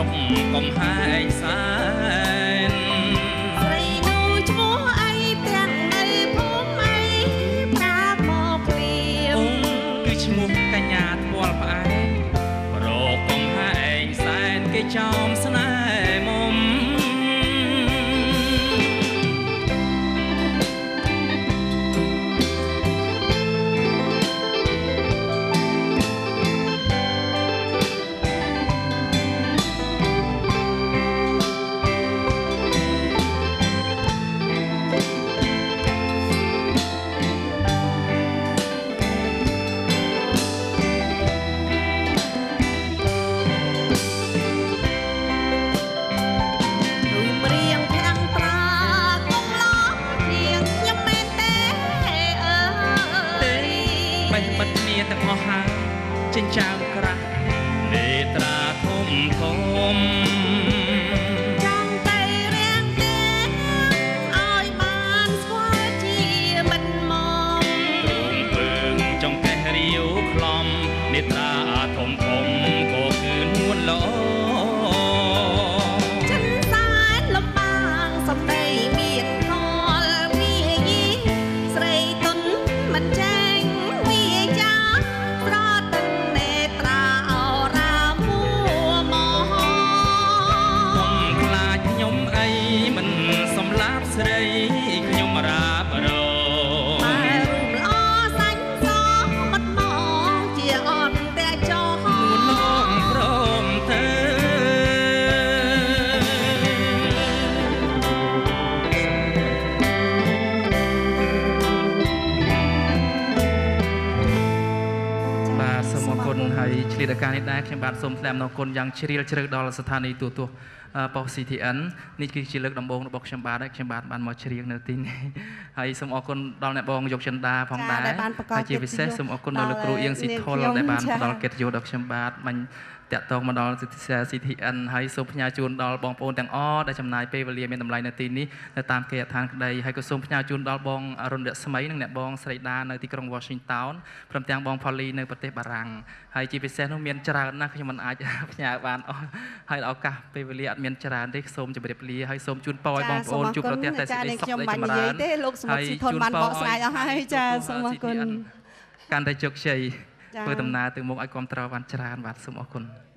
កកំហែងសែន ស្រីនោះឈ្មោះអី ទាំងនៅភូមិអី ប្រាប់មកភ្លាម គឺឈ្មោះកញ្ញាថ្ពាល់ផ្អែម ប្រកកំហែងសែន គេចោមស្នេហ៍មុំ ចិញ្ចើមក្រាស់ នេត្រាធំធំ ចង់ទៅរាំងទេឲ្យបានស្គាល់ជាមិនមក រូងពើងចង្កេះរាវខ្លំ នេត្រាធំធំក៏គឺនួនល្អ ចិនសែនលំបាងសំដីមានផល វាយីស្រីទុនមិនចេញវាចា ស្រតិននេត្រាអរាមួមក កុំខ្លាចខ្ញុំអី មិនសម្លាប់ស្រីខ្ញុំរាបរ តែរូបល្អសាញ់ស មាត់មកជាអន់តែចោ នួនលងព្រមទៅ បាទ សូមអរគុណ។ ហើយឆ្លៀតឱកាសនេះដែរ ខ្ញុំបាទសូមថ្លែងអំណរគុណយ៉ាងជ្រាលជ្រៅដល់ស្ថានីយ៍ទូរទស្សន៍ប៉ុស្តិ៍ CTN នេះគឺជាលើកដំបូងរបស់ខ្ញុំបាទ ហើយខ្ញុំបាទបានមកច្រៀងនៅទីនេះ ហើយសូមអរគុណដល់អ្នកបងយកចិន្តាផងដែរ ហើយជាពិសេសសូមអរគុណដល់លោកគ្រូអៀងស៊ីធុល ដែលបានផ្ដល់កិត្តិយសដល់ខ្ញុំបាទបាញ់តាក់ទងមកដល់ CTN ហើយសូមផ្ញើជូនដល់បងប្អូនទាំងអស់ដែលចំណាយពេលវេលាមានតម្លៃនៅទីនេះ នៅតាមគេហដ្ឋានក្តី ហើយក៏សូមផ្ញើជូនដល់បងរុនរស្មី និងអ្នកបងស្រីដានៅទីក្រុង Washington ព្រមទាំងបងផូលីនៅប្រទេសបារាំង ហើយជាពិសេសនោះមានច្រើនណាស់ ខ្ញុំមិនអាចផ្ញើបានអស់ ហើយឱកាសពេលវេលាអត់មានច្រើនទេ សូមជម្រាបលា ហើយសូមជូនពរឲ្យបងប្អូនជួបប្រទះតែសេចក្តីសុខ ខ្ញុំ ក្តី បាច់ ចម្ និយា រើន យទេ លោកសមុទ្រស៊ីធនបានបកស្រាយអស់ហើយ។ ចា សូមអរគុណ កាន់តែជោគជ័យ ចា ធ្វើដំណើរទៅមុខឲ្យគ្រប់ត្របានច្រើន។ បាទ សូមអរគុណ។